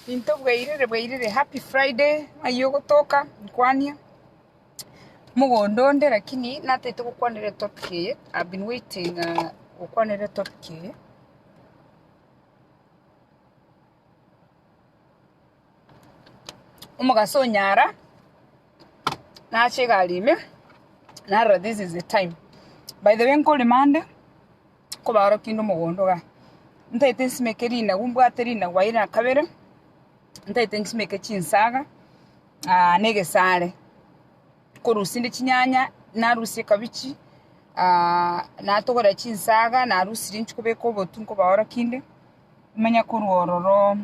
Into bwairire bwairire happy Friday ng'ai ogotoka nkwanie mogondo onde lakini natagete gokwanera etopic eye I've been waiting gokwanera etopic eye. Omogaso onyara nache egari ime narora this is the time. By the way nkorema ande. Nkobaorokia inde omogondo igaa, ntaete nsimeke rinagu mbwate rinagu aye na kabere, ntaete nsimeke chinsaga na egesare, nkorusia inde chinyanya, narusia ekabichi, natogora chinsaga, narusirie inche kobeka obotu nkobaorokia inde, manye korwa ororo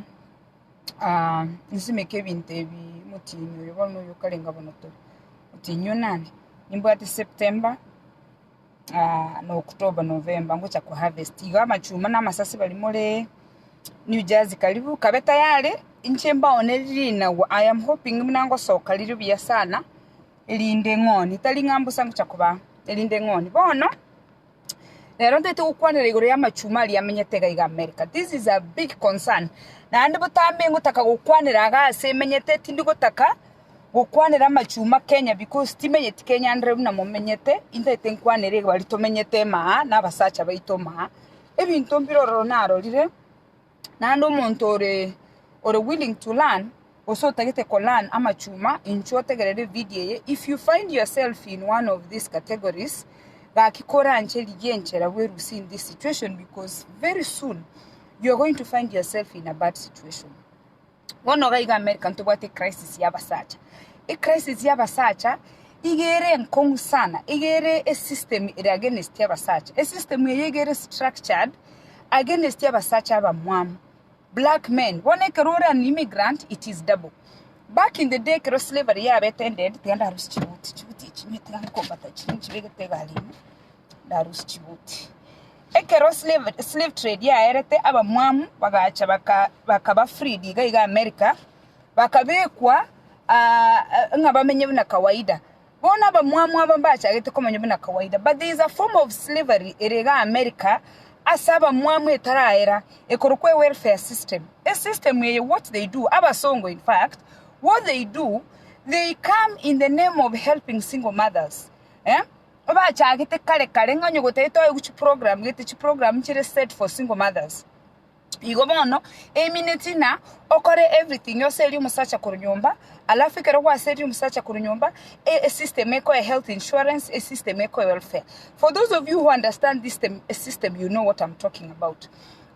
nsimeke ebinto ebi omotienyi oyo bono oyo okarenga bono tore, omotienyi onane, nimbwate September. na October, November ngocha ko harvest. Igo amachuma na amasasi baria more New Jersey karibu, kabe tayari, inche mbaone rinagu, I am hoping buna ngosoka rire buya sana, erinde ng'oni, tari ng'a mbosa ngocha kobaa, erinde ng'oni. Bono, rero ntagete gokwanera igoro ya amachuma aria amenyete iga iga America. This is a big concern, naende botambe ngotaka gokwanera iga ase emenyete tindi gotaka. Gokwanera amachuma Kenya because timenyeti Kenya ndire buna momenyete, intagete nkwanere baria tomenyete maa na abasacha baito maa. Ebinto mbire ororo narorire, naende omonto ore ore willing to learn, gose otagete ko learn amachuma, inchuo otegerere evidio eye, if you find yourself in one of these categories, gaki koranche rigia enchera bwerusie in this situation because very soon you are going to find yourself in a bad situation. Bono iga iga America ntobwate ecrisis ya abasacha. Ecrisis ya abasacha iga ere enkong'u sana, iga ere esystem ere against abasacha. Esystem eye iga ere structured against abasacha abamwamu, black men. Bono ekero ore an immigrant it is double. Back in the day ekero slavery yabete ended, tiga ndarusie chibuti, chibuti echi nigo tiga nkombata chiri nchibegete egari ime, ndarusie chibuti. Ekero slave slave trade yaerete abamwamu bagacha baka bakaba freed iga iga America, bakabekwa ng'a bamenye buna kawaida. Bono abamwamu aba mbachagete komenya buna kawaida but there is a form of slavery ere iga America ase abamwamu etaraera ekorokwa ewelfare system. Esystem eye what they do, abasongo in fact, what they do, they come in the name of helping single mothers eh. Bachagete kare kare ng'a onye gotagete toegwe chiprogram gete chiprogram chire set for single mothers. Igo bono emineti ng'a okore everything oserie omosacha korwa nyomba alafu ekero gwaserie omosacha korwa nyomba e- esystem ekoe health insurance, esystem ekoe welfare. For those of you who understand this tem system you know what I'm talking about.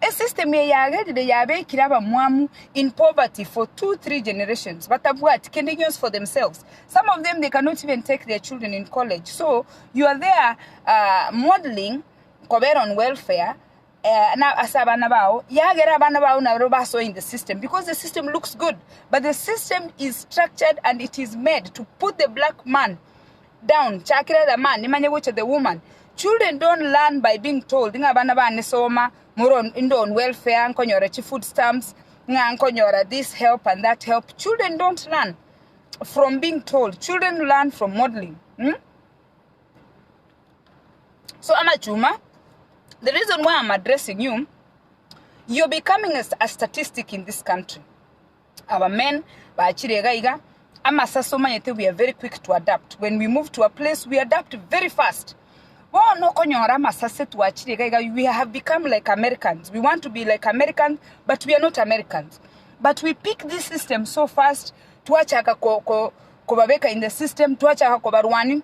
Esystem eye yagerire yabekire abamwamu in poverty for two, three generations batabwati kende gionsi for themselves. Some of them they cannot even take their children in college so you are there modeling kobera on welfare na ase abana bao yagera abana bao nabo basoe in the system because the system looks good but the system is structured and it is made to put the black man down chakera the man nimanye gocha the woman children don't learn by being told ng'a abana bane soma more on inde on welfare nkonyora chi food stamps ng'a nkonyora this help and that help children don't learn from being told children learn from modeling mm? so amachuma the reason why i'm addressing you you're becoming a, a statistic in this country Our men bachire iga iga, amasase omanyete we are very quick to adapt, when we move to a place we adapt very fast. Bono okonyora amasase twachire iga iga we have become like Americans, we want to be like Americans but we are not Americans. But we pick this system so fast, twachaka ko ko kobabeka in the system, twachaka kobarwania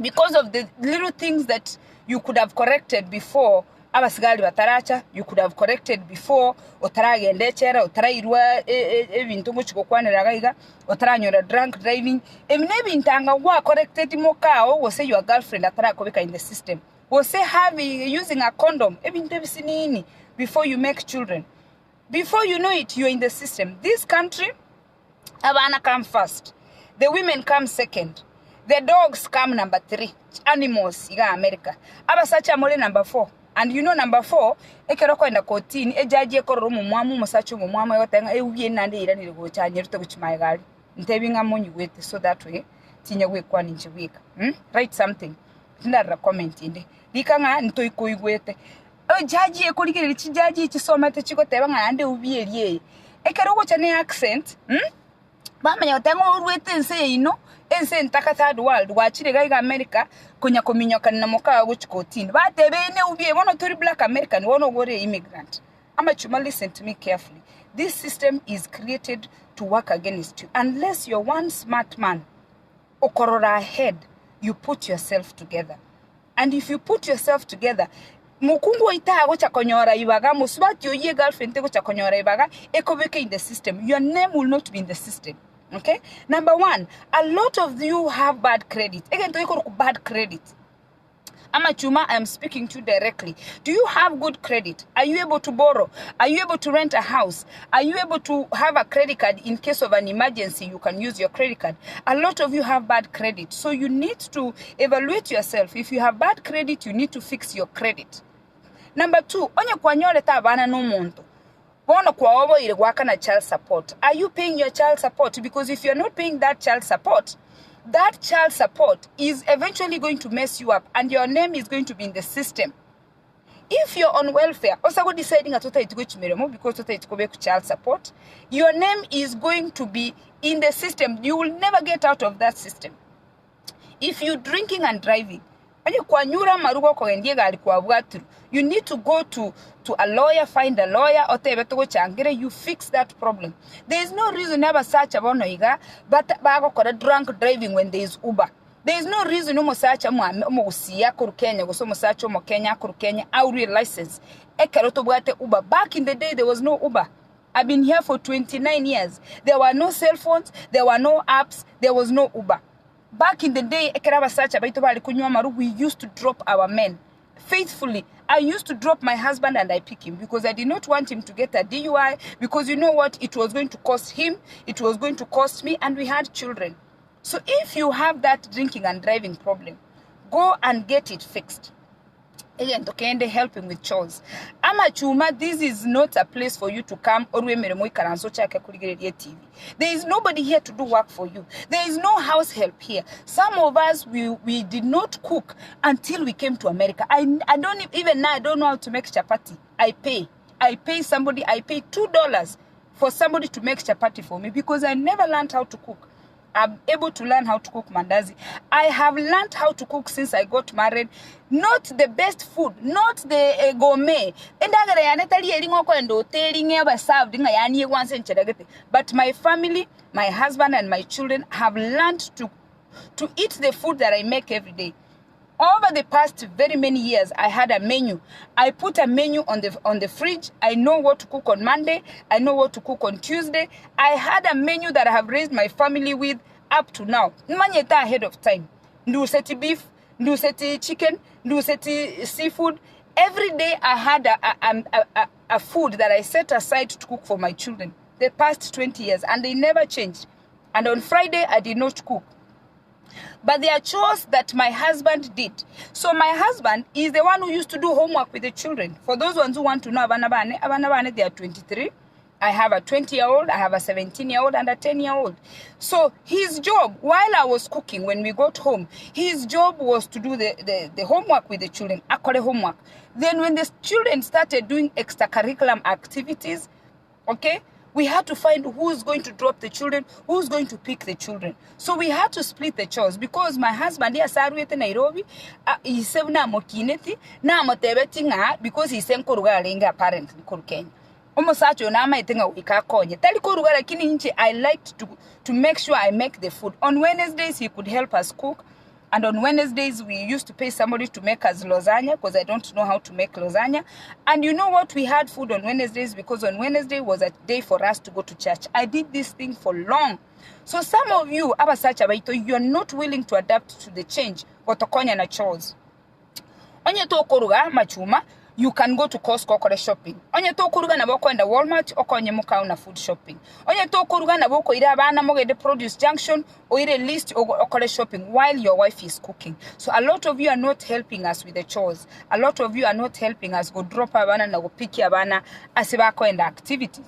because of the little things that you could have corrected before abasigari bataracha, you could have corrected before otaragenda echela, otarairwa ebinto ngochi gokwanera iga iga, otaranyora drunk driving, ebi na ebinto anga gwakorecteti mokao gose your girlfriend atarakobeka in the system, gose having using a condom, ebinto ebisinini before you make children. Before you know it you're in the system. This country. Abana come first, the women come second, the dogs come number three, animals iga America. Abasacha more number four, and you know number four, ekero okoenda kotini, ejaji ekorora omomwamu, omosacha omomwamu egoteba ng'a eubi eye naende yairanire gocha anyerute gochia magega aria. Ntebi ng'a monyigwete so that way tinya gwekwania inche bweka mh, write something, tindarora comment ende, rika ng'a ntoikoigwete. Ejaji ekorigereria chijaji echisomete chigoteba ng'a naende eubi eria eye. Ekero ogocha ne accent mh, bamanya goteba ng'a orwete ense yaino, ense entaka third world, gwachire iga iga America, konya kominyokana na mokago gochia kotini. Bateba eye neubi eye, bono tori black American, bono igo ore immigrant. Amachuma listen to me carefully, this system is created to work against you unless you're one smart man okorora ahead you put yourself together and if you put yourself together mokungu oito agocha konyora ibaga mosubati oyio egirlfriend tegocha konyora ibaga ekobeke in the system your name will not be in the system okay number one a lot of you have bad credit egento gekorokwa bad credit Amachuma I am speaking to you directly. Do you have good credit? Are you able to borrow? Are you able to rent a house? Are you able to have a credit card in case of an emergency? You can use your credit card. A lot of you have bad credit. So you need to evaluate yourself. If you have bad credit, you need to fix your credit. Number two, onye kwanyorete abana nomonto, bono kwaoboire goakana child support. Are you paying your child support? Because if you're not paying that child support, that child support is eventually going to mess you up and your name is going to be in the system. If you're on welfare, osa go decide ng'a totaeti gochia meremo because totaeti kobekwa child support, your name is going to be in the system. You will never get out of that system. If you drinking and driving, onye kwanyure amaruga okogendia egari kwabwatirwe, you need to go to to a lawyer, find a lawyer, otebe togochangere, you fix that problem. There is no reason abasacha bono iga bata bagokora drunk driving when there is Uber. There is no reason omosacha omwame omogusii akorwa Kenya gose omosacha omokenya akorwa Kenya aurwe elicense ekero tobwate Uber. Back in the day there was no Uber. I've been here for 29 years. There were no cell phones, there were no apps, there was no Uber. Back in the day, ekero abasacha baito bare kunywa amaru, we used to drop our men. Faithfully, I used to drop my husband and I pick him because I did not want him to get a DUI because you know what? It was going to cost him, it was going to cost me, and we had children. So if you have that drinking and driving problem, go and get it fixed. Egento kende helping with chores. Amachuma this is not a place for you to come orwe emeremo oikaranse ochake korigereria etv. There is nobody here to do work for you. There is no house help here. Some of us we, we did not cook until we came to America. I, I don't even now I don't know how to make chapati. I pay. I pay somebody, I pay $2 for somebody to make chapati for me because I never learned how to cook. I'm able to learn how to cook mandazi. I have learned how to cook since I got married. Not the best food, not the uh, gourmet. Endagera yane tari eri ng'okoenda hoteli ng'eba served ng'a yani egwansa enchera gete. But my family, my husband and my children have learned to to eat the food that I make every day. Over the past very many years, I had a menu. I put a menu on the on the fridge. I know what to cook on Monday. I know what to cook on Tuesday. I had a menu that I have raised my family with up to now. Manyete ahead of time. Nduseti beef, nduseti chicken, nduseti seafood. Every day I had a, a, a, a, a food that I set aside to cook for my children the past 20 years, and they never changed. And on Friday, I did not cook. But there are chores that my husband did. So my husband is the one who used to do homework with the children. For those ones who want to know abana bane, abana bane, they are 23. I have a 20 year old, I have a 17 year old, and a 10 year old. So his job, while I was cooking when we got home, his job was to do the, the, the homework with the children, akore homework. Then when the children started doing extracurricular activities, Okay? We had to find who's going to drop the children, who's going to pick the children. So we had to split the chores because my husband ase arwete Nairobi, uh, ise namokineti, namotebeti ng'a because ise nkoruga arenge apparently koru Kenya. Omosacha oyo namaete ng'a goika akonye. Tari koruga lakini inche I liked to, to make sure I make the food. On Wednesdays he could help us cook. And on Wednesdays, we used to pay somebody to make us lasagna because I don't know how to make lasagna. And you know what? We had food on Wednesdays because on Wednesday was a day for us to go to church. I did this thing for long. So some of you, abasacha baito, you are not willing to adapt to the change. Gotokonya na chores. Onye tokoruga amachuma, you can go to Costco okore shopping. Onye tokoruga nabo okoenda Walmart okonye mokao na food shopping. Onye tokoruga nabo okoira abana mogende Produce Junction oire list okore shopping while your wife is cooking. So a lot of you are not helping us with the chores. A lot of you are not helping us go drop abana na go pick abana ase bakoenda activities.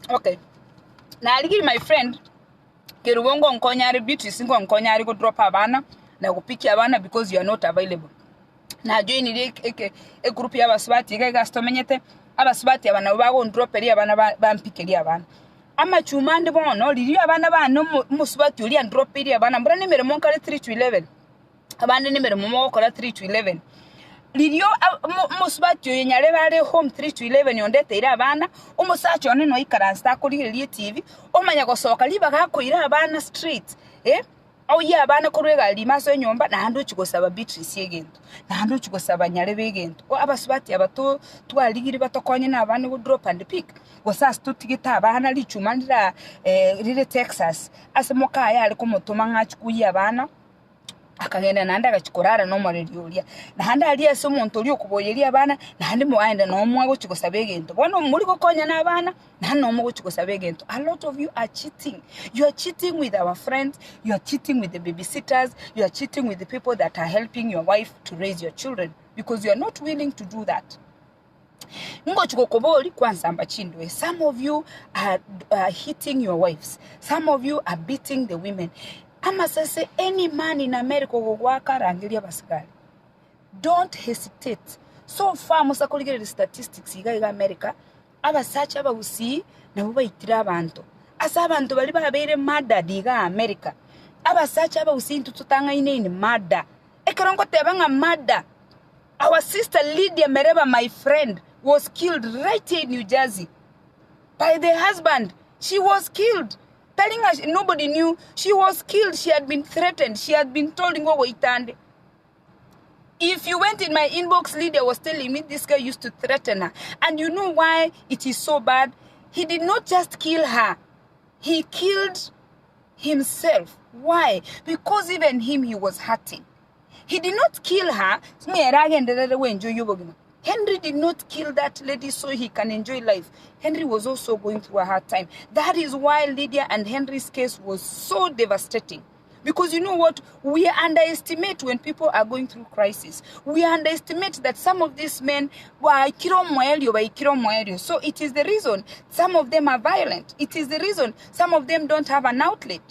Okay. Narigiri my friend Kerubo ngonkonya are Beatrice ngonkonya are go drop abana na go pick abana because you are not available. Najoinire eke egroup y'abasubati iga iga ase tomenyete, abasubati aba nabo bagondroperia abana ba bampikerie abana. Amachuma ande bono, riria abana bane omo omosubati oria andropeirie abana, mbora na emeremo nkare three to 11, abande na emeremo mogokora three to 11. Riria omo omosubati oyo nyarebe are home three to 11 ondeteire abana, omosacha one noikaransete akorigereria etv, omanya gosoka ribaga akoira abana straight eh. Oyio abana korwa egari ime ase enyomba, naende ochia gosaba Beatrice egento, naende ochia gosaba nyarebe egento. O abasubati aba to twarigirie batokonye na abana go drop and pick, gose ase totigete abana richuma rira rire Texas, ase mokaye are komotoma ng'a achie koyia abana, akagenda naende agachia korara na omoreri oria. Naende aria ase omonto oria okoboyeria abana, naende moaenda nomo agochia gosaba egento. Bono mori gokonyana abana. Naende nomo ogochia gosaba egento. A lot of you are cheating. You are cheating with our friends, you are cheating with the babysitters, you are cheating with the people that are helping your wife to raise your children because you are not willing to do that. Ngochi gokobori kwansamba chindoe. Some of you are, are hitting your wives. Some of you are beating the women. Amasase any man in America ogogoaka rangeria abasigari. Don't hesitate. So far musa korigereria statistics iga iga America Abasacha abagusii nabwo baitire abanto, ase abanto baria babeire murdered igaa America. Abasacha abagusii intwe totang'aine in murder. Ekero ngoteba ng'a murder, our sister Lydia Mereba my friend was killed right here in New Jersey by the husband. She was killed. Tari ng'a nobody knew, she was killed, she had been threatened, she had been told ngogoita ande. If you went in my inbox, Lydia was telling me this guy used to threaten her. And you know why it is so bad? He did not just kill her, he killed himself. Why? Because even him, he was hurting. He did not kill her. Henry did not kill that lady so he can enjoy life. Henry was also going through a hard time. That is why Lydia and Henry's case was so devastating. Because you know what? We underestimate when people are going through crisis. We underestimate that some of these men baikire omoerio, baikire omoerio. So it is the reason some of them are violent. It is the reason some of them don't have an outlet.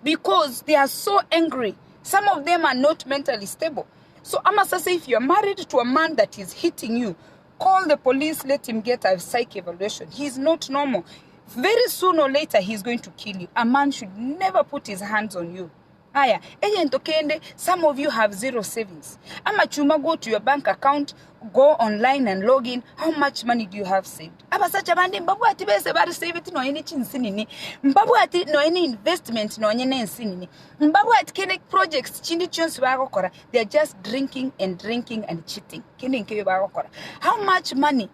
Because they are so angry. Some of them are not mentally stable. So Amasase, if you are married to a man that is hitting you, call the police, let him get a psych evaluation. He is not normal. Very soon or later he is going to kill you. A man should never put his hands on you. Aya, egento kende, some of you have zero savings. Amachuma go to your bank account, go online and log in. How much money do you have saved? Abasacha bande mbabwati bese bare saved nonye ne chinsinini. Mbabwati nonye ne investment nonye ne ensinini. Mbabwati kende projects chinde chionsi bagokora. They are just drinking and drinking and cheating. Kende nkeyo bagokora. How much money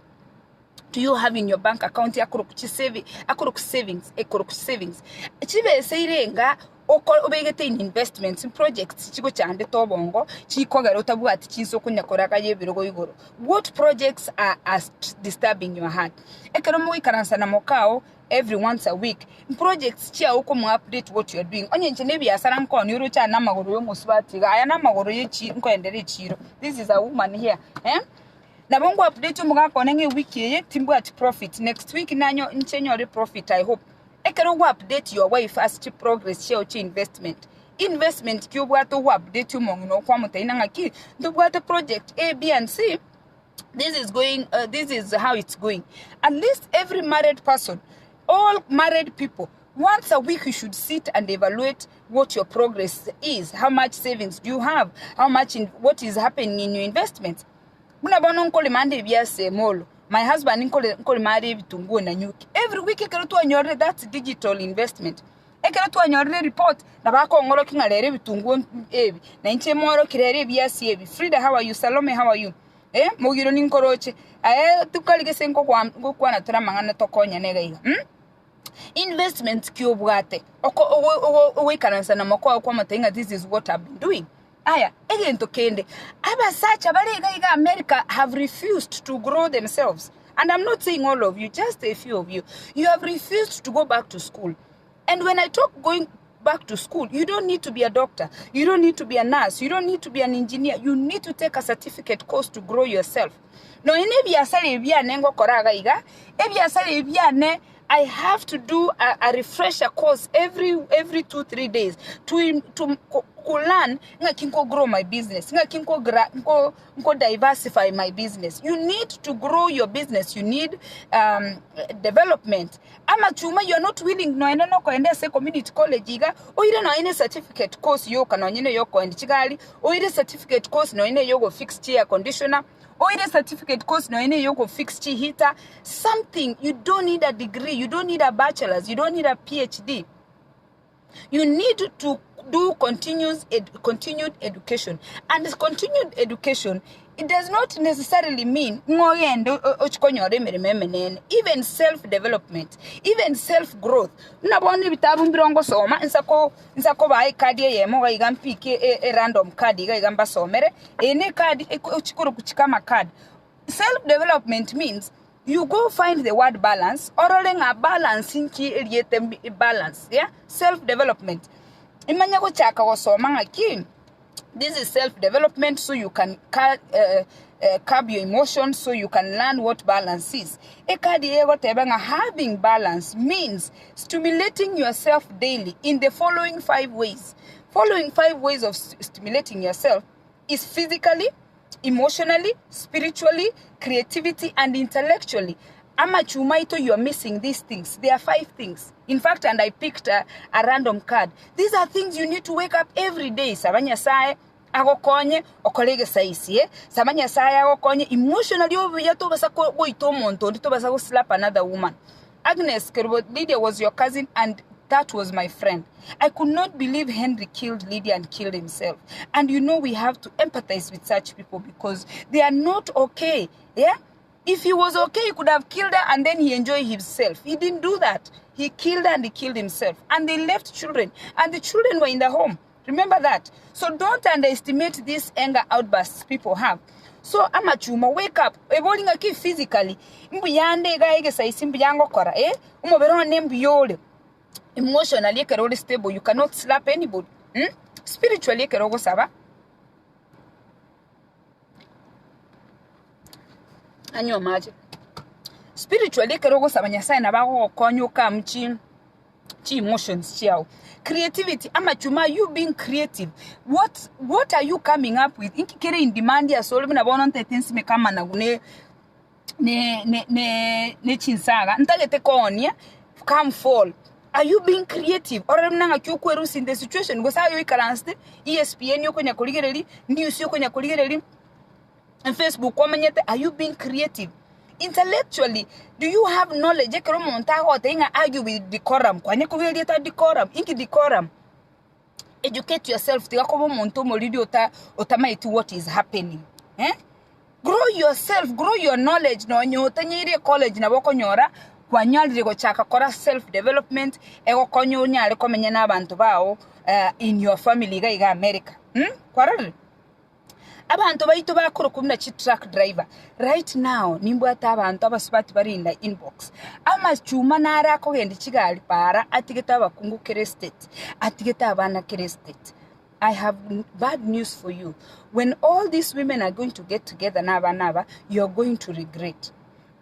do you have in your bank account akorokwa chisaving akorokwa savings ekorokwa savings chibesa irenga oko obegete in investments projects chigochandete obongo chikogera otabwati chinsa okonya koragaia ebirogo igoro what projects are are disturbing your heart ekero mogoikaransa na mokao every once a week projects chiago okomo update what you are doing onye inche na ebiasara nkooni oroche aya na amagoro ya omosubati iga aya na amagoro ya echi nkoendera echiro this is a woman here eh. Nabo nko update omogaka one ng'a ewiki eye timbwati profit, next week nanyo inche nyore profit I hope. Ekero ogo update your wife ase chi progress chiao chia investment, investment ki obwate ogo update omong'ina oo kwamotebia ng'a ng'aki ntobwate project A, B and C, this is going this is how it's going. At least every married person, all married people, once a week you should sit and evaluate what your progress is, how much savings do you have, how much in, what is happening in your investments. Buna bono nkorema ande ebiasi emolo, my husband nkore nkorema are ebitunguo na nyuki. Every week ekero twanyorire that's digital investment. Ekero twanyorire report, nabo akong'orokia ng'a rero ebitunguo ebi, na inche mworokie rero ebiasi ebi. Frida how are you, Salome how are you, eh mogiro ninkoroche, aye tokari gese nkokwa ngokwana tore amang'ana tokonyane iga iga mh. Investment ki obwate oko ogo ogo ogoikaransa na mokoo kwamotebia ng'a this is what I've been doing. Aya, egento kende, abasacha bare iga iga America have refused to grow themselves, and I'm not saying all of you, just a few of you, you have refused to go back to school. And when I talk going back to school, you don't need to be a doctor, you don't need to be a nurse, you don't need to be an engineer, you need to take a certificate course to grow yourself. Nonya na ebiasara ebi biane ngokora iga iga, ebiasara ebi biane I have to do a, a refresher course every every 2 3 days to, to Ku learn ng'aki nko grow my business, ng'aki nko gra nko nko diversify my business. You need to grow your business, you need development. Amachuma you are not willing nonya na okoenda ase community college iga, oire nonya na ecertificate course yoka nonya na eyokoenda chigari, oire certificate course nonya na eyogo fix chi air conditioner, oire certificate course nonya na eyogo fix chi heater, something you don't need a degree, you don't need a bachelors, you don't need a PhD. You need to do continuous ed continued education and continued education it does not necessarily mean ng'a ogende ochi konyora emeremo emenene, even self development, even self growth. Buna bono ebitabu mbire ngosoma nsa ko nsa kobaa ecard eyemo iga iga mpike e e random card iga iga mbasomere, eye ne ecard ochi korokwa chikama card. Self development means you go find the word balance orore ng'a balance nki eriete balance yeah self development imanye gochaka gosoma ng'aki this is self development so you can curb your emotions so you can learn what balance is. Ekadi eye egoteba ng'a having balance means stimulating yourself daily in the following five ways. Following five ways of stimulating yourself is physically, emotionally, spiritually, creativity and intellectually. Amachuma aito you are missing these things. There are five things. In fact, and I picked a, a random card. These are things you need to wake up every day. Saba Nyasaye agokonye okore egesaisi eh. Saba Nyasaye agokonye emotionally obuya tobasa goita omonto onde tobasa go slap another woman. Agnes Kerubo, Lydia was your cousin and that was my friend. I could not believe Henry killed Lydia and killed himself. And you know we have to empathize with such people because they are not okay. Yeah? If he was okay, he could have killed her and then he enjoyed himself. He didn't do that. He killed her and he killed himself. And they left children. And the children were in the home. Remember that. So don't underestimate these anger outbursts people have. So amachuma wake up. Ebori ng'aki physically mbuyande iga egesaisi mbuya ngokora eh omobere one mbuya ore. Emotionally ekero ore stable you cannot slap anybody. Mm? Spiritually ekero ogosaba anywe amache. Spiritually ekero ogosaba Nyasaye nabo agogokonya okam chi chi emotions chiao. Creativity, amachuma you being creative, what what are you coming up with? Inki kere in demand asore buna bono ntaete nsimeke amanagu ne ne ne ne ne chinsaga, ntagete koonia come fall. Are you being creative? Orore buna ng'aki okwerusia in the situation gose aye oikaransete ESPN okonya korigereria, news okonya korigereria. Facebook omanyete are you being creative? Intellectually do you have knowledge ekero omonto agotebia ng'a argue with decorum kwanya korwa erieta decorum inki decorum? Educate yourself tiga koba omonto omoriri ota otamaeti what is happening eh. Grow yourself, grow your knowledge nonye otanyeire ecollege nabo okonyora kwanyarire gochaka kora self development egokonya onyare komenya na abanto bao in your family iga iga America mh kwarorire? Abanto baito bakorokwa buna chi truck driver, right now nimbwate abanto abasubati bare in the inbox, amachuma nare akogendia chigari para atigete abakungu kera estate, atigete abana kera estate. I have bad news for you, when all these women are going to get together na abana aba, you are going to regret.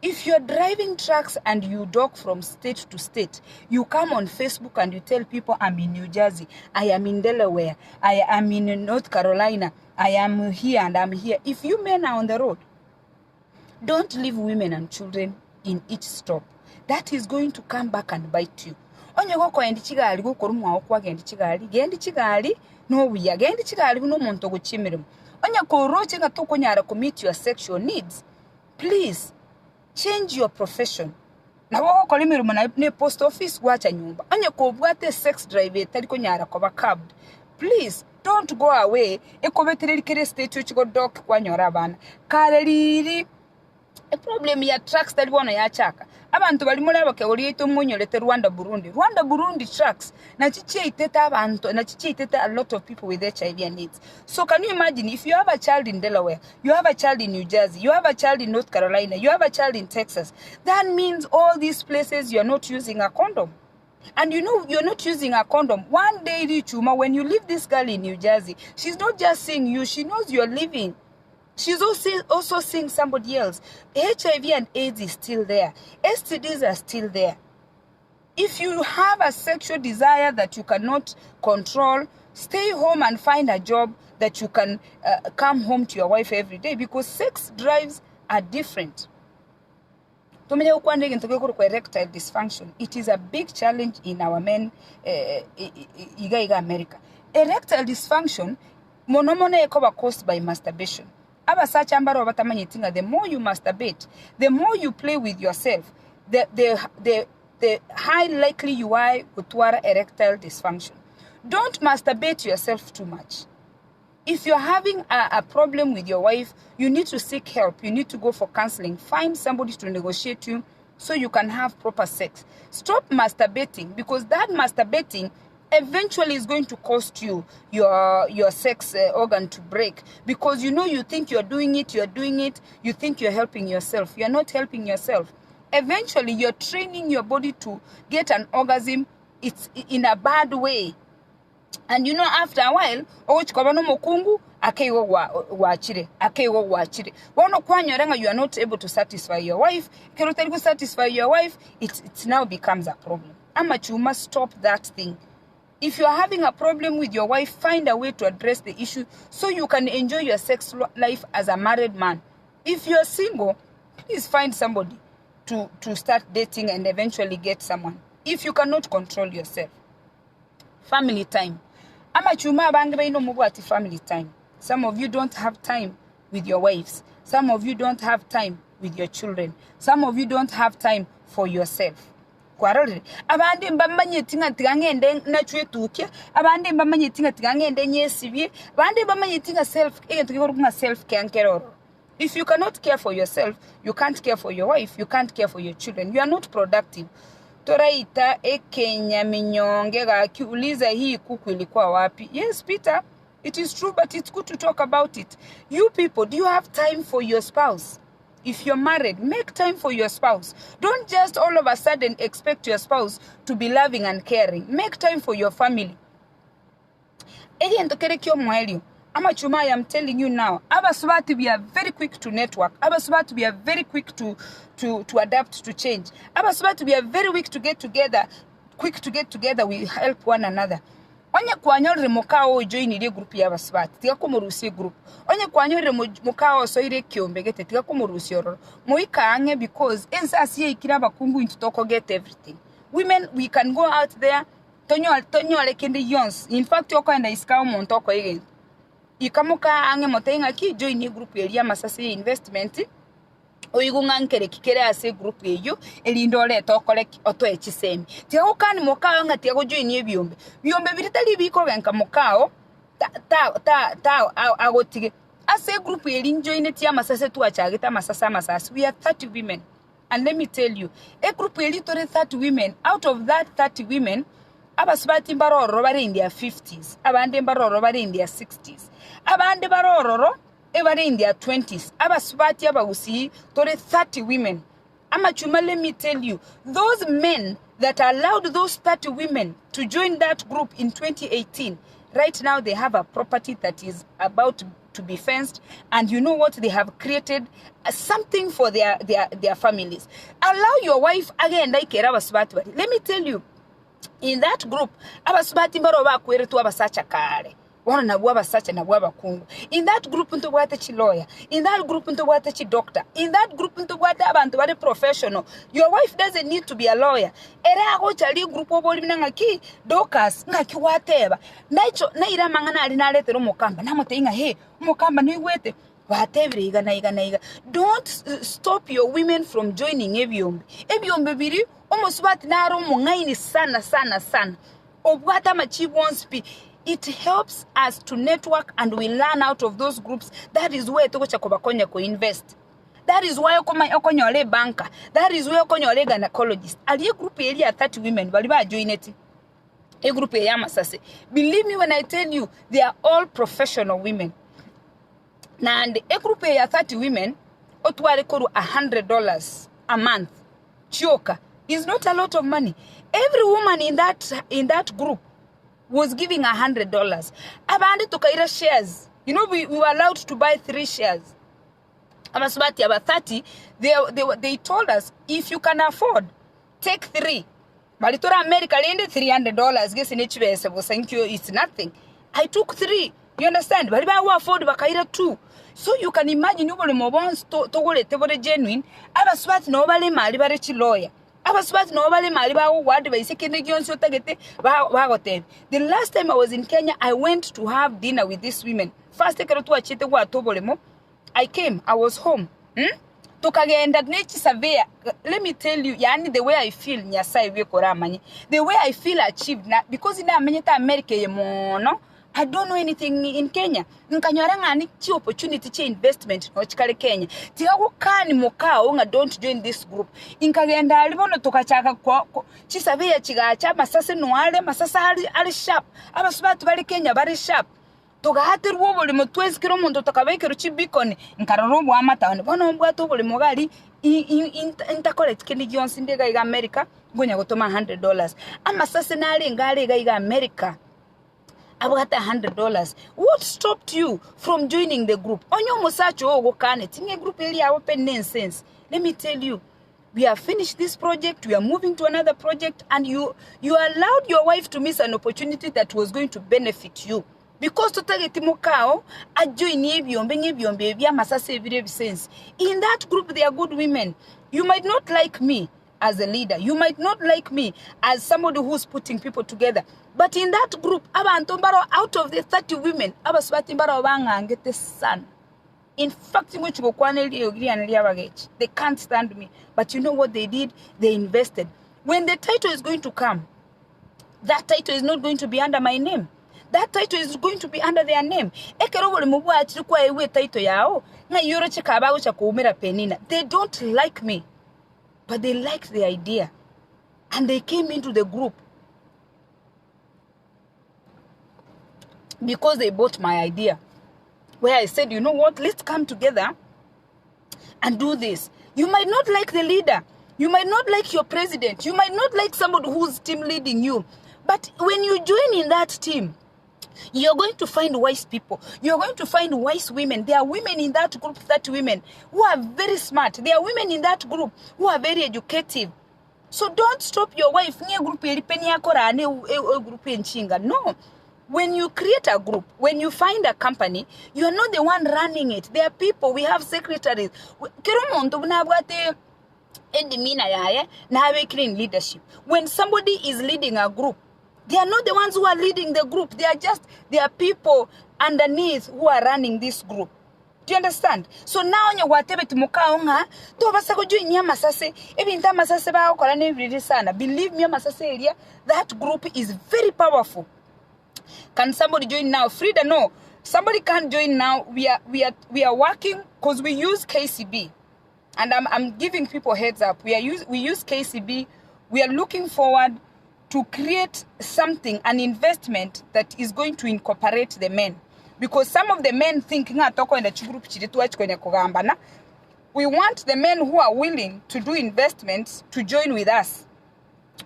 If you're driving trucks and you dock from state to state, you come on Facebook and you tell people, I'm in New Jersey, I am in Delaware, I am in North Carolina, I am here and I'm here. If you men are on the road, don't leave women and children in each stop. That is going to come back and bite you. Onye gokoendi chigari gokorwa mwao kwagendi chigari, gendi chigari nobuya, gendi chigari buna omonto ogochia emeremo. Onye koroche ng'a tokonyara ko meet your sexual needs, Please change your profession. Nabo ogokora emeremo na ne post office gwacha nyomba. Onye kobwate esex drive etari konyara koba curbed, please don't go away ekobetereri kera estate ochi godock kwanyora abana. Kare riiri eproblem ya trucks tari bono yachaka. Abanto baria more abakegori yaito monyorete Rwanda Burundi. Rwanda Burundi trucks nachi chiaitete abanto nachi chiaitete a lot of people with HIV and AIDS. So can you imagine if you have a child in Delaware, you have a child in New Jersey, you have a child in North Carolina, you have a child in Texas. That means all these places you're not using a condom. And you know you're not using a condom. One day, Richuma, when you leave this girl in New Jersey, she's not just seeing you, she knows you're leaving. She's also, also seeing somebody else. HIV and AIDS is still there. STDs are still there. If you have a sexual desire that you cannot control, Stay home and find a job that you can come home to your wife every day because sex drives are different. Tomenye gokwana egento gekorokwa erectile dysfunction, it is a big challenge in our men iga iga America. Erectile dysfunction mono mono ekoba caused by masturbation. Abasacha mbaroo batamanyeti ng'a the more you masturbate, the more you play with yourself, the, the, the, the high likely you are gotwara erectile dysfunction. Don't masturbate yourself too much. If you're having a, a problem with your wife, you need to seek help. You need to go for counseling. Find somebody to negotiate you so you can have proper sex. Stop masturbating because that masturbating eventually is going to cost you your your sex uh, organ to break because you know you think you're doing it, you're doing it, you think you're helping yourself. You're not helping yourself. Eventually, you're training your body to get an orgasm. It's in a bad way. And you know after a while, ogochia koba nomokungu, akeigo gwa gwachire, akeigo gwachire. Bono kwanyora ng'a you are not able to satisfy your wife, ekero otari go satisfy your wife, it it now becomes a problem. Amachuma stop that thing. If you are having a problem with your wife, find a way to address the issue so you can enjoy your sex life as a married man. If you are single, please find somebody to, to start dating and eventually get someone. If you cannot control yourself. Family time. Amachuma abange baino mobwati family time. Some of you don't have time with your wives. Some of you don't have time with your children. Some of you don't have time for yourself. Kwarorire? Abande mbamanyeti ng'a tiga ng'ende nachwe etukia, abande mbamanyeti ng'a tiga ng'ende nyesibie, abande mbamanyeti ng'a self egento kekorokwa ng'a self care nkere ororo. If you cannot care for yourself, you can't care for your wife, you can't care for your children, you are not productive. Toraita ekenyaminyonge gaki uliza hii kuku ilikuwa wapi? Yes, Peter, it is true, but it's good to talk about it. You people, do you have time for your spouse? If you're married, make time for your spouse. Don't just all of a sudden expect your spouse to be loving and caring. Make time for your family. Egento kere ki'omoerio, amachuma I am telling you now, abasubati we are very quick to network, abasubati we are very quick to, to, to adapt to change, abasubati we are very weak to get together, quick to get together, we help one another. Onye kwanyorire mokao ojoinirie egroup y'abasubati, tiga komorusia egroup. Onye kwanyorire mokao osoire ekiombe gete, tiga komorusia ororo. Moike ang'e because ense ase yaikire abakungu intwe toko get everything. Women we can go out there Tonyore tonyore kende gionsi. In fact okoenda isiko aa omonto okoa egento, ika mokaa ang'e motebie ng'aki join egroup eria y'amasase ya investment, oigwe ng'a nkere ki kere ase egroup eyio, erinde orete okore ki? Otoe chisemi. Tiga gokani mokao ng'a tiga gojoinia ebiombe, biombe biria tari bikogenka mokao ta ta ta ta agotige. Ase egroup eria njoineti y'amasase twachagete amasase amasase, we are 30 women. And let me tell you, egroup eria tore 30 women, out of that 30 women, abasubati mbare ororo bare in their 50s, abande mbare ororo bare in their 60s, abande bare ororo ebare in their 20s, abasubati abagusii tore 30 women. Amachuma let me tell you, those men that allowed those 30 women to join that group in 2018, right now they have a property that is about to be fenced and you know what they have created something for their, their, their families allow your wife agenda ikera abasubati bari let me tell you in that group abasubati mbaro bakweretwe abasacha kare bono nabwo abasacha nabwo abakungu in that group ntobwate chiloya in that group ntobwate chidoctor in that group ntobwate abanto bare professional your wife doesn't need to be a lawyer ere agocha rigroup obori buna ng'aki Dorcas ng'aki gwateba Naicho naire amang'ana aria naretere omokamba, namotebia ng'a he, omokamba noigwete? Batebire iga na iga na iga. Don't stop your women from joining ebiombe. Ebiombe biria, omosubati nare omong'aini sana sana sana, obwate amachibu onsi pi. It helps us to network and we learn out of those groups, that is where togocha kobakonya ko invest. That is why okoma okonyora ebanker, that is why okonyora egynecologist. Aria egroup eria ya 30 women baria bajoineti. Egroup eye y'amasase, believe me when I tell you, they are all professional women. Naende egroup eye ya 30 women, otware korwa $100 a month chioka is not a lot of money. Every woman in that, in that group was giving $100. Abande tokaira shares. You know, we, we were allowed to buy three shares. Abasubati aba 30, they, they, they told us, if you can afford, take three. Baria tore America rende $300 gese ne chibesa bosa inkio it's nothing. I took 3 you understand baria bago afford bakaira 2 so you can imagine oboremo bonsi to togorete bore genuine abasubati nabo bare emari bare chilawyer abasubati nabo bare emari bagogo advise kende gionsi otagete ba bagotebia. The last time I was in Kenya I went to have dinner with these women first ekero twachiete gwata oboremo I came I was home mm tokagenda ne chisurveyor let me tell you yaani the way I feel Nyasaye bweka oramanye the way I feel achieved na because namenyete America eye mono I don't know anything in Kenya nkanyora ng'a ni chi opportunity chia investment no chikare Kenya tiga gokani mokao ng'a don't join this group inkagenda aria bono tokachaka ko ko chisurveyor chigacha amasase noare amasase are are sharp abasubati bare Kenya bare sharp. Togaaterwa oboremo twensi kera omonto tokabekerwa chibikoni, nkarora oboamate one. Bono mbwate oboremo iga aria intakoreti kende gionsi nde iga iga America, nkonya gotoma $100. Amasase narenge are iga iga America, abwate $100. What stopped you from joining the group? Onye omosacha oo ogokaneti ng'a egroup eria yabo pe nensense, let me tell you, we have finished this project, we are moving to another project, and you, you allowed your wife to miss an opportunity that was going to benefit you. Because totageti mokao ajoinie ebiombe ng'a ebiombe ebi amasase ebire ebisensi. In that group there are good women. You might not like me as a leader. You might not like me as somebody who's putting people together. But in that group, abanto mbaro out of the 30 women, abasubati mbaro bang'angete sana. In fact ngochia gokwana eriogi riane riabagechi, they can't stand me, but you know what they did? They invested. When the title is going to come, that title is not going to be under my name. That title is going to be under their name. Ekero oboremo bwachire kwaegwa etitle yao, ng'ai oroche kabe agocha koumera Penina. They don't like me, but they liked the idea. And they came into the group because they bought my idea. Where I said, you know what, let's come together and do this. You might not like the leader. You might not like your president. You might not like somebody who's team leading you. But when you join in that team, you're going to find wise people. You're going to find wise women. There are women in that group, 30 women, who are very smart. There are women in that group who are very educative. So don't stop your wife ng'e group eri peni akorane e group enchinga. No. When you create a group, when you find a company, you are not the one running it. There are people, we have secretaries. Kero omonto buna abwate edimina yaye nabekire in leadership. When somebody is leading a group, they are not the ones who are leading the group. They are just, there are people underneath who are running this group. Do you understand? So now onye gwatebeti mokao ng'a tobasa gojoinia amasase, ebinto amasase bagokora nebiriri sana. Believe me amasase eria, that group is very powerful. Can somebody join now? Frida, no. Somebody can't join now. We are we are we are working because we use KCB. And I'm I'm giving people heads up. We are use we use KCB. We are looking forward to create something, an investment that is going to incorporate the men. Because some of the men think ng'a tokoenda chigroup chiri twachikonya kogambana. We want the men who are willing to do investments to join with us.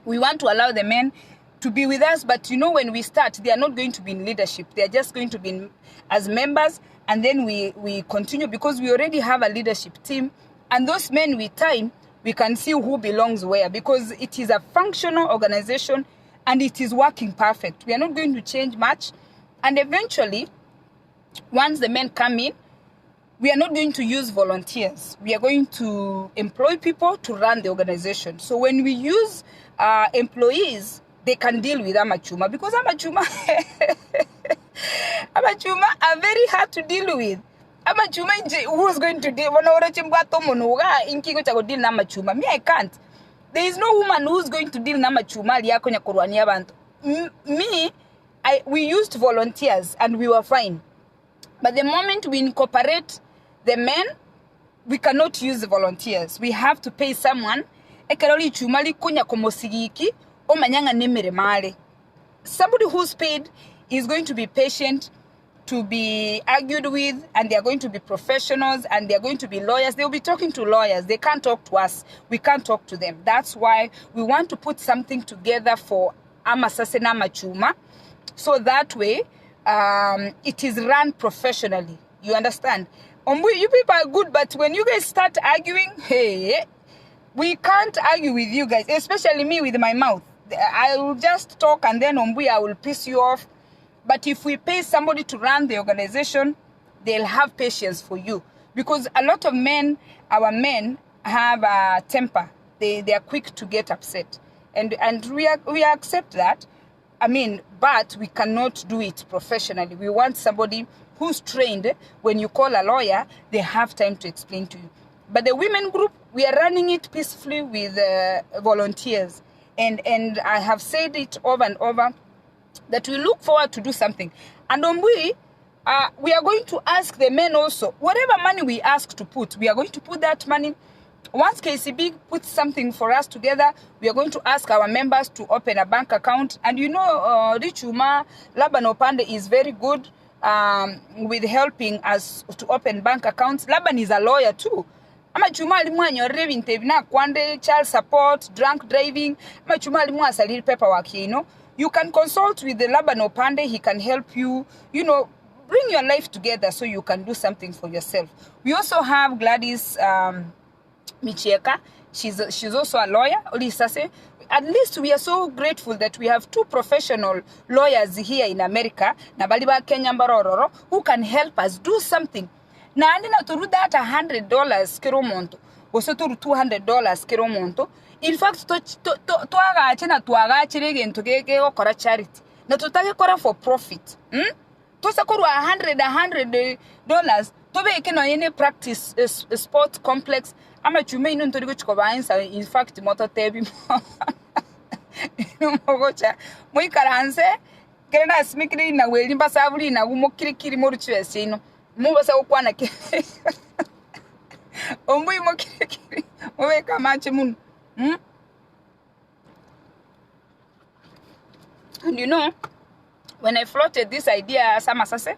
We want to allow the men to be with us, but you know, when we start, they are not going to be in leadership. They are just going to be in, as members, and then we, we continue because we already have a leadership team. And those men, with time, we can see who belongs where because it is a functional organization and it is working perfect. We are not going to change much. And eventually, once the men come in, we are not going to use volunteers. We are going to employ people to run the organization. So when we use uh, employees, they can deal with Amachuma because Amachuma, Amachuma are very hard to deal with. Amachuma, who's going to deal? Deal na Amachuma. Me, I can't. There is no woman who's going to deal na Amachuma aliakonya kurwania bantu. Me, I, we used volunteers and we were fine. But the moment we incorporate the men, we cannot use the volunteers. We have to pay someone. Ekero richuma rikonya komosigiki omanya ng'a nemeremo are. Somebody who's paid is going to be patient to be argued with, and they are going to be professionals, and they are going to be lawyers. They will be talking to lawyers. They can't talk to us. We can't talk to them. That's why we want to put something together for Amasase na Amachuma, so that way it is run professionally. You understand? Ombui, you people are good, but when you guys start arguing, hey, we can't argue with you guys, especially me with my mouth. I will just talk and then Ombui, I will piss you off. But if we pay somebody to run the organization, they'll have patience for you. Because a lot of men, our men, have a temper. They, they are quick to get upset. And, and we, we accept that. I mean, but we cannot do it professionally. We want somebody who's trained. When you call a lawyer, they have time to explain to you. But the women group, we are running it peacefully with uh, volunteers. And, and I have said it over and over that we look forward to do something. And Ombui, uh, we are going to ask the men also, whatever money we ask to put, we are going to put that money. Once KCB puts something for us together, we are going to ask our members to open a bank account. And you know, uh, Richuma Laban Opande is very good um, with helping us to open bank accounts. Laban is a lawyer too. Amachuma aria mwanyorire ebinto ebi nakwande child support, drunk driving, amachuma aria mwasarire paperwork yaino, you can consult with Laban Opande, he can help you, you know, bring your life together so you can do something for yourself. We also have Gladys um, Michieka. She's, she's also a lawyer. Olisase. At least we are so grateful that we have two professional lawyers here in America, na bali ba Kenya mbarororo, who can help us do something. Naende natorue that $100 kera omonto, gose torue $200 kera omonto, in fact toagache na twagachire egento gegokora charity, na totagekora for profit mh, tose korwa a hundred a hundred dollars, tobeke nonye ne practice sport complex, amachuma aino ntori gochi kobaa insa in fact mototebi inwe mogocha moikaranse, ekero nasimekire rinagu eri mbasabu rinagu mokirikiri morue chibesa chiaino. Mobasa gokwana ki omboimokire kiri mobeke amache monwe mm. And you know, when I floated this idea ase amasase,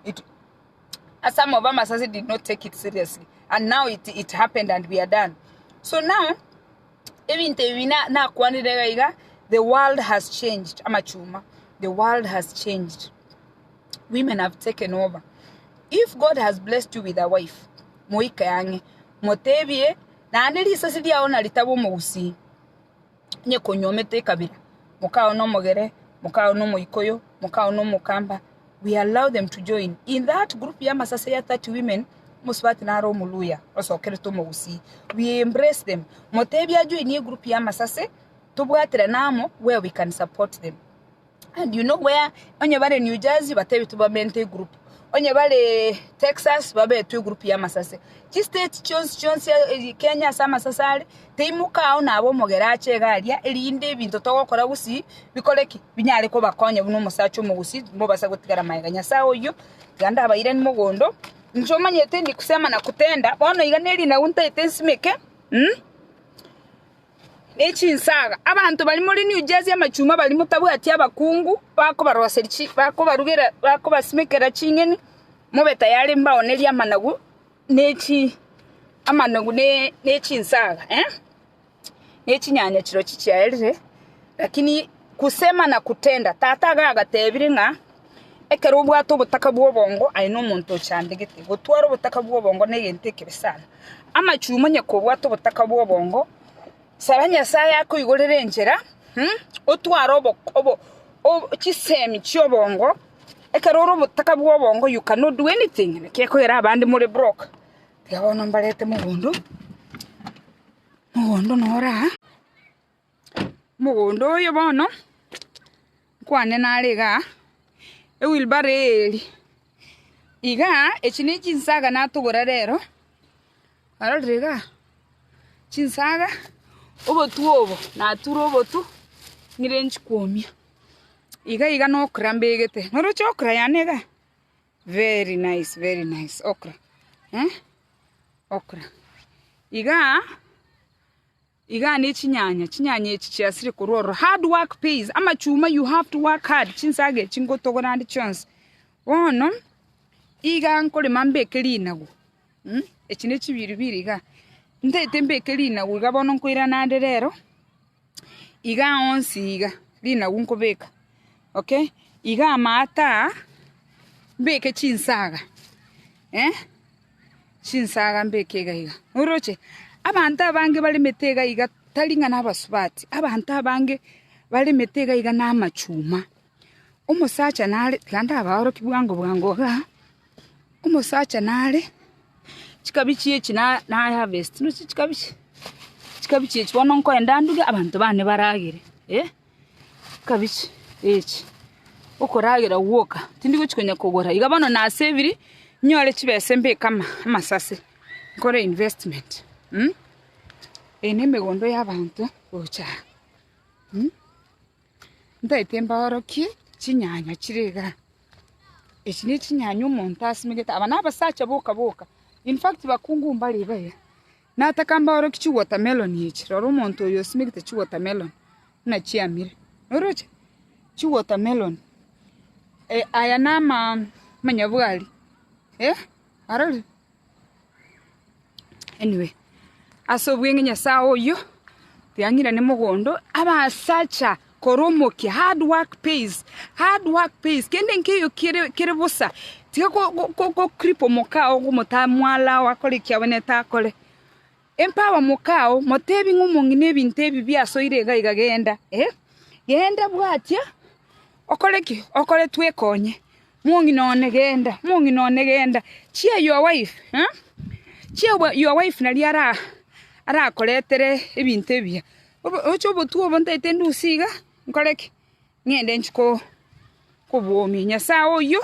it, some of amasase did not take it seriously. And now it, it happened and we are done. So now, ebinto ebi na- nakwanire iga iga, the world has changed, amachuma. The world has changed. Women have taken over. If God has blessed you with a wife, moike ang'e, motebie, naende risasi riao naritabe omogusii, onye konyuomete ekabira, mokao na omogere, mokao na omoikoyo, mokao na omokamba, we allow them to join. In that group ya amasase ya 30 women, omosubati nare omoluya, osokerete omogusii. We embrace them. Motebie ajoinie egroup ya amasase, tobwaterane amo where we can support them. And you know where onye bare New Jersey batebi tobamente egroup, onye bare Texas babetwe egroup ya amasase. Chistate chionsi chionsi Kenya ase amasase are, teimoka ao nabe omogere ache iga aria erinde ebinto togokora gusii bikore ki? Binyare kobakonya buna omosacha omogusii mobasa gotigara magega. Nyasaye oyio tiga ndabairanie mogondo, inche omanyete ndi kusema na kutenda, bono iga ne rinagu ntaete nsimeke mh. Ne chinsaga. Abanto baria more New Jersey amachuma baria motabwati abakungu bakobaroseria chi bakobarugera bakobasimekera ching'eni, mobe tayari mbaonerie amanagu ne chi amanagu ne ne chinsaga eh, ne chinyanya chirochio chiaerire, lakini kusema na kutenda, tata iga agatebire ng'a ekero obwate obotaka bwa obongo aye na omonto ochandegete, gotwara obotaka bwa obongo na egento ekebe sana. Amachuma onye kobwate obotaka bwa obongo, Saba Nyasae akoigorere enchera, otware chisemi chi'obongo, ekero ore obotaka bw'obongo you cannot do anything, naki ekogera abande more broke. Tiga bono mbarete mogondo, mogondo noro aa, omogondo oyo bono, nkwane nare igaa, ewheelbarrow eye eri, igaa echi ne chinsaga natogora rero. Narorire igaa, chinsaga, obotu obo, nature obotu, ng'ire nchikwomia. Iga iga na okra mbegete, noroche okra yane igaa? Very nice, very nice, okra eh, okra. Igaa, igaa ne chinyanya, chinyanya echi chiasire korwa ororo, hard work pays, amachuma you have to work hard, chinsaga echi ngotogora ande chionsi. Bono, iga nkorema mbeke rinagu. Echi ne chibiribiri igaa, ntaete mbeke rinagu iga bono nkoirana ande rero, igaa onsi iga, rinagu nkobeka okay, iga amato aa, mbeke chinsaga eh, chinsaga mbeke iga iga. Oroche, abanto abange baremete iga iga tari ng'a na abasubati, abanto abange baremete iga iga na amachuma. Omosacha nare, tiga ndabaorokie bwango bwango igaa, omosacha nare chikabichi echi na naharvest ndoche chikabichi, chikabichi echi bono nkoenda nduge abanto bane baragere eh, chikabichi echi, okoragera gwoka, tindi gochi konya kogora, iga bono naseviri, nyore chibesa mbeke ama amasase, nkore investment mh, eye na emegondo ya abanto gocha aa mh. Ntaete mbaorokie chinyanya chire igaa, echi ne chinyanya omonto asimegete, aba na abasacha boka boka, in fact bakungu mbare iga iga. Nataka mbaorokie chi watermelon echi, rora omonto oyo osimegete chi watermelon buna chiamire, oroche? Chi watermelon, aya na ama amanyabwari eh, arorire? Anyway, ase obweng'e Nyasaye oyio, tiang'irane mogondo, abasacha kora omokia, hard work pays, hard work pays, kende nkeiyo kere kere bosa, tiga ko- ko- ko- gocrip omokao ogomotamwala akore eki abwenerete akore. Empower mokao, motebi ng'a omong'ina ebinto ebi biasoire iga iga genda eh, genda bwatia okore ki? Okore twekonye. Mong'ina one genda, mong'ina one genda, cheer your wife eh, cheer your wife naria ara arakoretere ebinto ebiya. Obo oche obotwe obo ntaete ndusie iga, nkore ki? Ng'ende nchie ko kobwomia. Nyasaye oyio,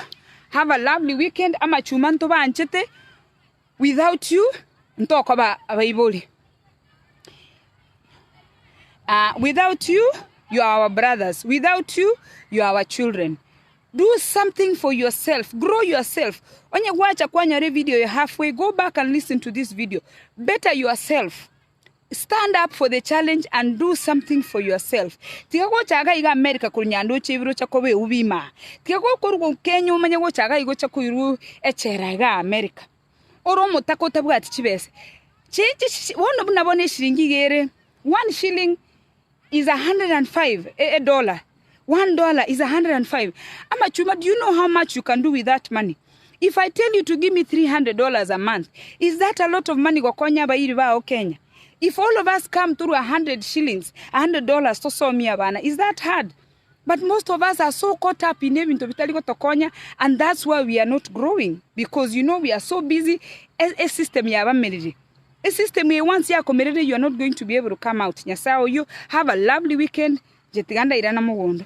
have a lovely weekend, amachuma ntobanchete, without you ntokoba abaibori. Without you, you are our brothers, without you, you are our children. Do something for yourself, grow yourself. Onye gwacha kwanyora evideo eye halfway, go back and listen to this video. Better yourself. Stand up for the challenge and do something for yourself. Tiga gocha iga iga America korwa nyandoche ibere ocha koba eubi imaa. Tiga gokorwa Kenya omanye gocha iga iga ocha koirwa echela igaa America. Ore omotaka otabwati chibesa. Chinche chi bono buna bono eshiringi iga ere one shilling is 105 a dollar $1 is 105 amachuma do you know how much you can do with that money if I tell you to give me $300 a month is that a lot of money gokonya abairi bao Kenya if all of us come through 100 shillings $100 tosomie abana is that hard but most of us are so caught up in ebinto bitari gotokonya and that's why we are not growing because you know we are so busy e system yabamerire Esystem eye once yakomerire you are not going to be able to come out. Nyasaye oyio have a lovely weekend, inche tiga ndairana mogondo.